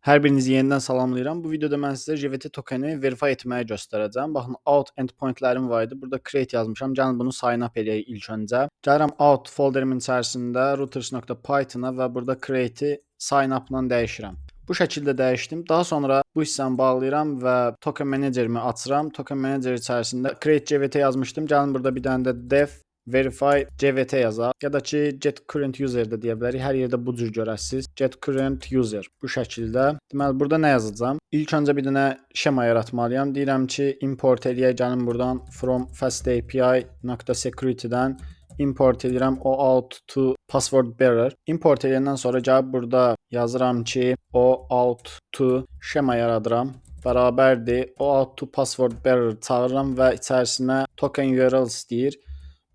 Hər birinizi yenidən salamlayıram. Bu videoda mən sizə JWT tokeni verify etməyi göstərəcəm. Baxın, auth endpointlərim var idi. Burada create yazmışam. Gəlin bunu sign up eləyək ilk öncə. Gəlirəm auth folderimin içərisində routers.python-a və burada create-i sign up-la dəyişirəm. Bu şəkildə dəyişdim. Daha sonra bu hissəni bağlayıram və token managerimi açıram. Token manager içərisində create JWT yazmışdım. Gəlin burada bir dənə də def verify JWT yazaq. Ya da ki get current user də deyə bilərik. Hər yerdə bu cür görəsiniz. Get current user bu şəkildə. Deməli burada nə yazacağam? İlk öncə bir dənə şema yaratmalıyam. Deyirəm ki, import eləyək, gəlin buradan from fastapi.security-dən import edirəm OAuth 2 password bearer. Import edəndən sonra gəlib burada yazıram ki, OAuth 2 şema yaradıram. Bərabərdir OAuth 2 password bearer çağırıram və içərisinə token URL istəyir.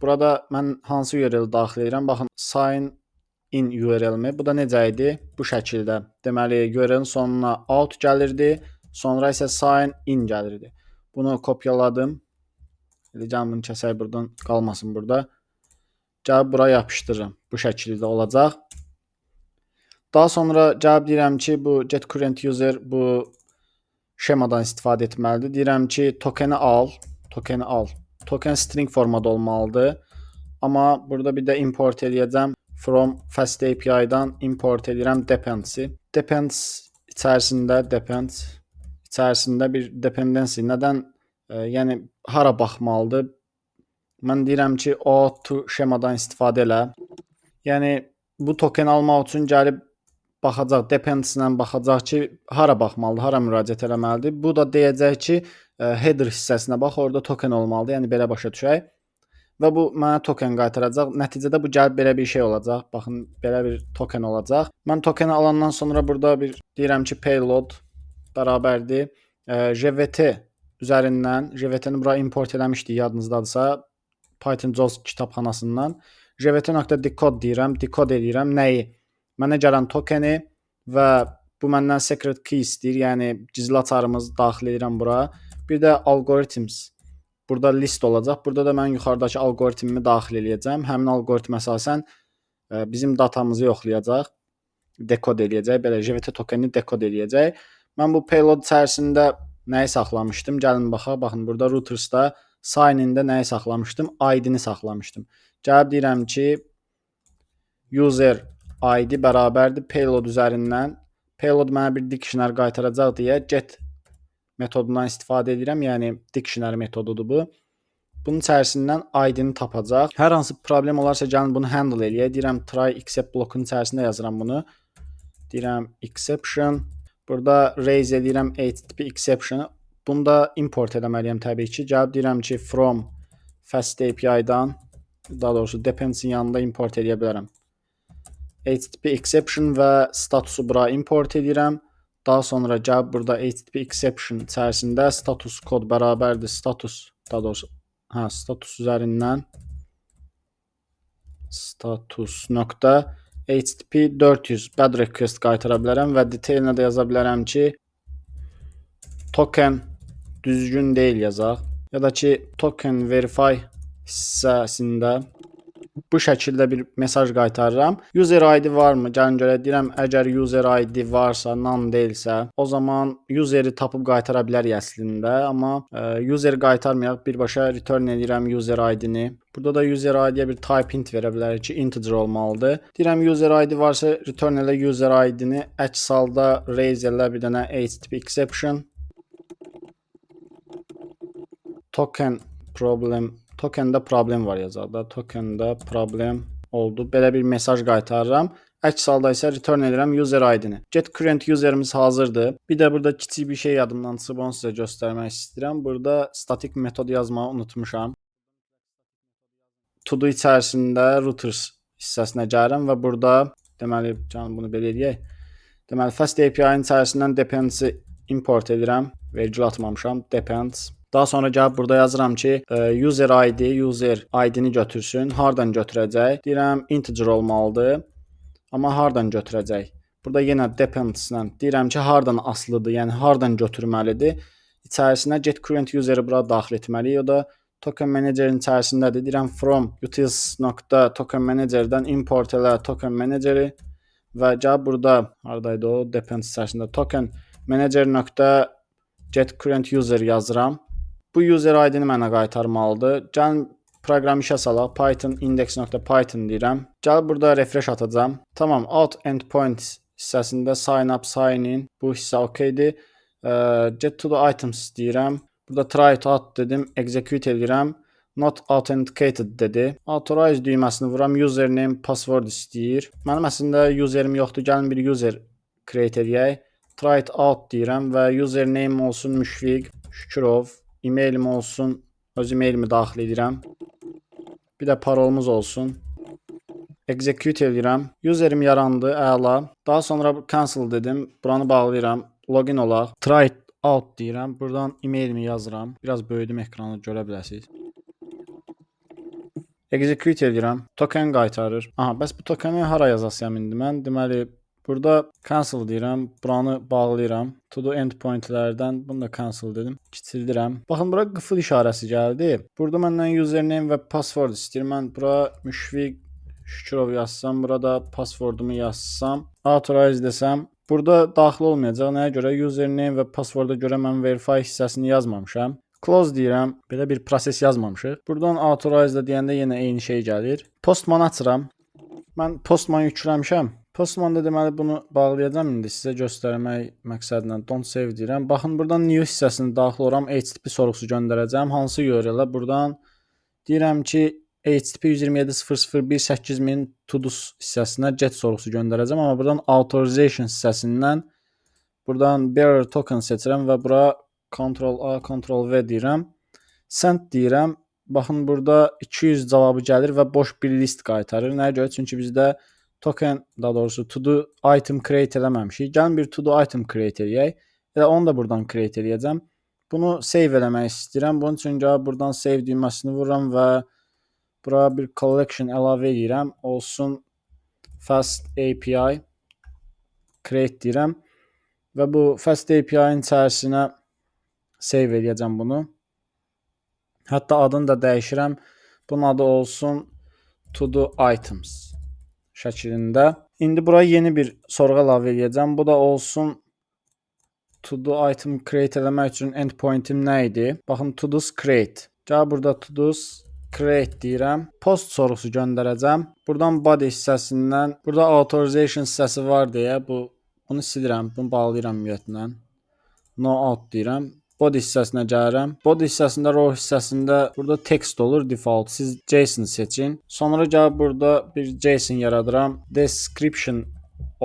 Burada mən hansı URL daxil edirəm? Baxın, sign in URL-mi? Bu da necə idi? Bu şəkildə. Deməli, URL-in sonuna auth gəlirdi, sonra isə sign in gəlirdi. Bunu kopyaladım. Elə gəlin bunu kəsək buradan, qalmasın burada. Gəlib bura yapışdırıram. Bu şəkildə olacaq. Daha sonra gəlib deyirəm ki, bu get current user bu şemadan istifadə etməlidir. Deyirəm ki, tokeni al, tokeni al. Token string formada olmalıdır. Amma burada bir də import eləyəcəm. From FastAPI-dan import edirəm dependency. Depends içərisində depends içərisində bir dependency. Nədən? Yəni hara baxmalıdır? Mən deyirəm ki, OAuth şemadan istifadə elə. Yəni bu tokeni almaq üçün gəlib baxacaq, depends-lə baxacaq ki, hara baxmalıdır, hara müraciət eləməlidir. Bu da deyəcək ki, header hissəsinə bax, orada token olmalıdır. Yəni belə başa düşək. Və bu mənə token qaytaracaq. Nəticədə bu gəlib belə bir şey olacaq. Baxın, belə bir token olacaq. Mən tokeni alandan sonra burada bir deyirəm ki, payload bərabərdir JWT üzərindən JWT-ni bura import eləmişdik, yadınızdadırsa, Python JAWS kitabxanasından JWT.decode deyirəm, decode eləyirəm nəyi? Mənə gələn tokeni və bu məndən secret key istəyir, yəni gizli açarımızı daxil edirəm bura. Bir də algorithms burada list olacaq. Burada da mən yuxarıdakı algoritmimi daxil eləyəcəm. Həmin algoritm əsasən bizim datamızı yoxlayacaq, dekod eləyəcək, belə JWT tokenini dekod eləyəcək. Mən bu payload içərisində nəyi saxlamışdım? Gəlin baxaq. Baxın, burada routers'da sign in-də nəyi saxlamışdım? ID-ni saxlamışdım. Gəlib deyirəm ki, user ID bərabərdir payload üzərindən. Payload mənə bir dictionary qaytaracaq deyə get metodundan istifadə edirəm. Yəni dictionary metodudur bu. Bunun içərisindən ID-ni tapacaq. Hər hansı problem olarsa gəlin bunu handle eləyək. Deyirəm try except blokun içərisində yazıram bunu. Deyirəm exception. Burada raise eləyirəm HTTP exception-ı. Bunu da import eləməliyəm təbii ki. Gəlib deyirəm ki, from FastAPI-dan, daha doğrusu depends-in yanında import eləyə bilərəm. HTTP exception və statusu bura import edirəm. Daha sonra gəlib burada HTTP exception içərisində status kod bərabərdir status, daha doğrusu, hə, status üzərindən status nöqtə HTTP 400 bad request qaytara bilərəm və detailinə də yaza bilərəm ki, token düzgün deyil yazaq. Ya da ki, token verify hissəsində bu şəkildə bir mesaj qaytarıram. User ID varmı? Gəlin görək. Deyirəm, əgər user ID varsa, none deyilsə, o zaman useri tapıb qaytara bilərik əslində, amma user qaytarmayaq, birbaşa return edirəm user ID-ni. Burada da user ID-yə bir type hint verə bilərik ki, integer olmalıdır. Deyirəm user ID varsa return elə user ID-ni, əks halda raise elə bir dənə HTTP exception. Token problem, tokende problem var yazaq da. Tokende problem oldu. Belə bir mesaj qaytarıram. Əks halda isə return edirəm user ID-ni. Get current userimiz hazırdır. Bir də burada kiçik bir şey yadımdan çıxıb, onu sizə göstərmək istəyirəm. Burada statik metod yazmağı unutmuşam. To do içərisində routers hissəsinə gəlirəm və burada deməli, canım, bunu belə eləyək. Deməli, Fast API-nin içərisindən dependency import edirəm. Vergül atmamışam. Depends. Daha sonra gəlib burada yazıram ki, user ID, user ID-ni götürsün. Hardan götürəcək? Deyirəm integer olmalıdır. Amma hardan götürəcək? Burada yenə depends-lə deyirəm ki, hardan asılıdır, yəni hardan götürməlidir. İçərisinə get current user-i bura daxil etməliyik. O da token managerin içərisindədir. Deyirəm from utils nöqtə token managerdən import elə token manageri Və gəlib burada hardaydı o? Depends hissəsində token manager nöqtə get current user yazıram. Bu user ID-ni mənə qaytarmalıdır. Gəlin proqramı işə salaq. Python index.python deyirəm. Gəl burada refresh atacağam. Tamam, auth endpoint hissəsində sign up, sign in, bu hissə okeydir. Get to the items deyirəm. Burada try it out dedim, execute edirəm. Not authenticated dedi. Authorize düyməsini vuram. Username, password istəyir. Mənim əslində userim yoxdur. Gəlin bir user create eləyək. Try it out deyirəm və username olsun Müşfiq Şükürov, e-mailim olsun, öz e-mailimi daxil edirəm. Bir də parolumuz olsun. Execute edirəm. Userim yarandı, əla. Daha sonra cancel dedim. Buranı bağlayıram. Login olaq. Try it out deyirəm. Buradan e-mailimi yazıram. Biraz böyüdüm ekranı, görə biləsiniz. Execute edirəm. Token qaytarır. Aha, bəs bu tokeni hara yazasıyam indi mən? Deməli, burada cancel deyirəm. Buranı bağlayıram. To do endpointlərdən bunu da cancel dedim. Kiçildirəm. Baxın, bura qıfıl işarəsi gəldi. Burada məndən username və password istəyir. Mən bura Müşfiq Şükürov yazsam, burada passwordumu yazsam, authorize desəm, burada daxil olmayacaq. Nəyə görə? Username və passworda görə mən verify hissəsini yazmamışam. Close deyirəm. Belə bir proses yazmamışıq. Buradan authorize da deyəndə yenə eyni şey gəlir. Postman açıram. Mən Postman yükləmişəm. Postmanda deməli bunu bağlayacağam indi sizə göstərmək məqsədlə. Don't save deyirəm. Baxın, buradan new hissəsini daxil oluram. HTTP sorğusu göndərəcəm. Hansı URL-ə? Buradan deyirəm ki, HTTP 127.001 8000 todos hissəsinə get sorğusu göndərəcəm, amma buradan authorization hissəsindən buradan bearer token seçirəm və bura Ctrl A, Ctrl V deyirəm. Send deyirəm. Baxın, burada 200 cavabı gəlir və boş bir list qaytarır. Nəyə görə? Çünki bizdə token, daha doğrusu to do item create eləməmişik. Gəlin bir to do item create eləyək. Elə onu da buradan create eləyəcəm. Bunu save eləmək istəyirəm. Bunun üçün gəlib buradan save düyməsini vururam və bura bir collection əlavə edirəm. Olsun Fast API, create deyirəm və bu Fast API-nin içərisinə save eləyəcəm bunu. Hətta adını da dəyişirəm. Bunun adı olsun to do items şəklində. İndi bura yeni bir sorğu əlavə eləyəcəm. Bu da olsun to do item create eləmək üçün endpointim nə idi? Baxın, todos create. Gəl burada todos create deyirəm. Post sorğusu göndərəcəm. Buradan body hissəsindən, burada authorization hissəsi var deyə bunu silirəm, bunu bağlayıram ümumiyyətlə. No auth deyirəm. Body hissəsinə gəlirəm. Body hissəsində, raw hissəsində burada text olur default. Siz JSON seçin. Sonra gəlib burada bir JSON yaradıram. Description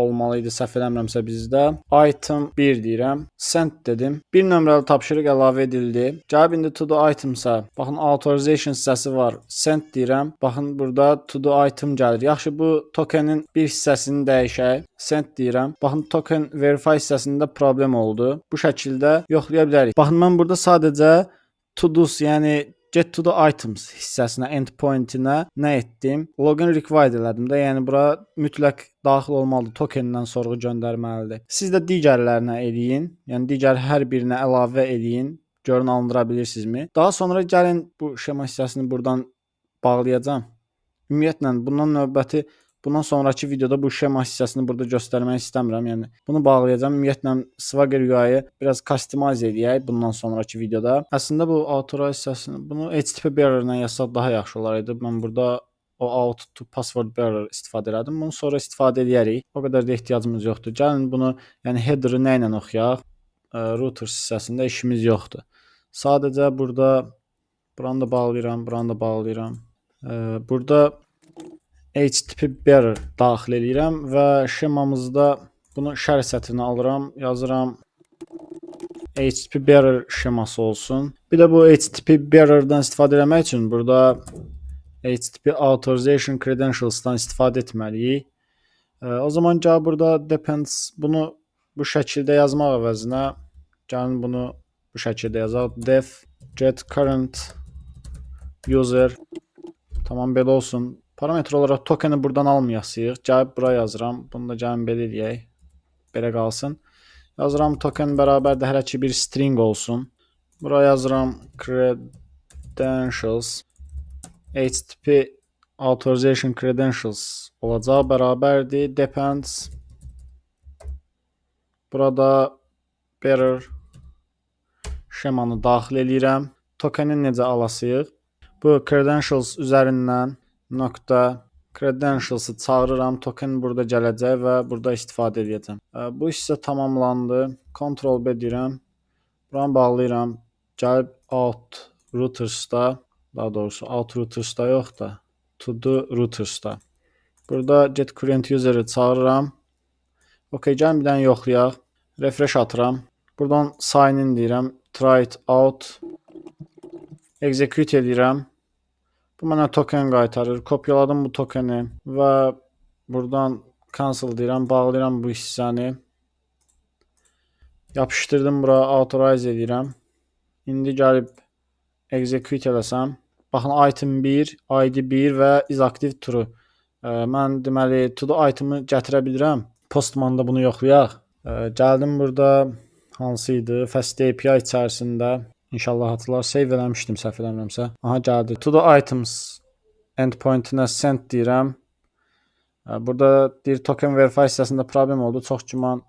olmalı idi səhv eləmirəmsə bizdə. Item 1 deyirəm. Send dedim. Bir nömrəli tapşırıq əlavə edildi. Gəlib indi to do itemsa, baxın, authorization hissəsi var. Send deyirəm. Baxın, burada to do item gəlir. Yaxşı, bu tokenin bir hissəsini dəyişək. Send deyirəm. Baxın, token verify hissəsində problem oldu. Bu şəkildə yoxlaya bilərik. Baxın, mən burada sadəcə todos, yəni get to the items hissəsinə, endpointinə nə etdim? Login required elədim də, yəni bura mütləq daxil olmalıdır, tokendən sorğu göndərməlidir. Siz də digərlərinə eləyin, yəni digər hər birinə əlavə eləyin. Görün alındıra bilirsinizmi? Daha sonra gəlin bu şema hissəsini buradan bağlayacağam. Ümumiyyətlə bundan sonrakı videoda bu şema hissəsini burada göstərmək istəmirəm. Yəni bunu bağlayacağam. Ümumiyyətlə Swagger UI-yı biraz customize eləyək bundan sonrakı videoda. Əslində bu authorize hissəsini, bunu HTTP bearer ilə yazsaq daha yaxşı olar idi. Mən burada OAuth 2 password bearer istifadə elədim. Bunu sonra istifadə eləyərik. O qədər də ehtiyacımız yoxdur. Gəlin bunu, yəni header-ı nə ilə oxuyaq? Router hissəsində işimiz yoxdur. Sadəcə burada buranı da bağlayıram, buranı da bağlayıram. Burada HTTP bearer daxil eləyirəm və şemamızda bunu şərh sətrinə alıram, yazıram HTTP bearer şeması olsun. Bir də bu HTTP bearer'dan istifadə eləmək üçün burada HTTP authorization credentials'dan istifadə etməliyik. O zaman gəl burada depends, bunu bu şəkildə yazmaq əvəzinə gəlin bunu bu şəkildə yazaq. Def get current user, tamam, belə olsun. Parametr olaraq tokeni buradan almayasıyıq. Gəlib bura yazıram. Bunu da gəlin belə eləyək. Belə qalsın. Yazıram token bərabərdir, hələ ki bir string olsun. Bura yazıram credentials HTTP authorization credentials olacaq, bərabərdir depends. Burada bearer şemanı daxil eləyirəm. Tokeni necə alasıyıq? Bu credentials üzərindən nöqtə credentials-ı çağırıram. Token burada gələcək və burada istifadə edəcəm. Bu hissə tamamlandı. Ctrl B deyirəm. Buranı bağlayıram. Gəlib auth routers'da, daha doğrusu auth routers'da yox da to do routers'da. Burada get current user'ı çağırıram. Okay, gəlin bir dənə yoxlayaq. Refresh atıram. Buradan sign in deyirəm. Try it out. Execute edirəm. Bu mənə token qaytarır. Kopyaladım bu tokeni və buradan cancel deyirəm, bağlayıram bu hissəni. Yapışdırdım bura, authorize edirəm. İndi gəlib execute eləsəm, baxın item 1, ID 1 və is active true. Mən deməli to do item'ı gətirə bilirəm. Postman-da bunu yoxlayaq. Gəldim burada hansı idi? Fast API içərisində İnşallah hatırlar. Save eləmişdim səhv eləmirəmsə. Aha, gəldi. To do items endpoint-inə send deyirəm. Burada deyir token verify hissəsində problem oldu. Çox güman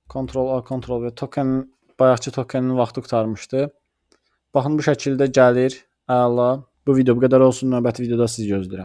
Ctrl A, Ctrl V token, bayaqçı tokenin vaxtı qurtarmışdı. Baxın, bu şəkildə gəlir. Əla. Bu video bu qədər olsun. Növbəti videoda sizi gözləyirəm.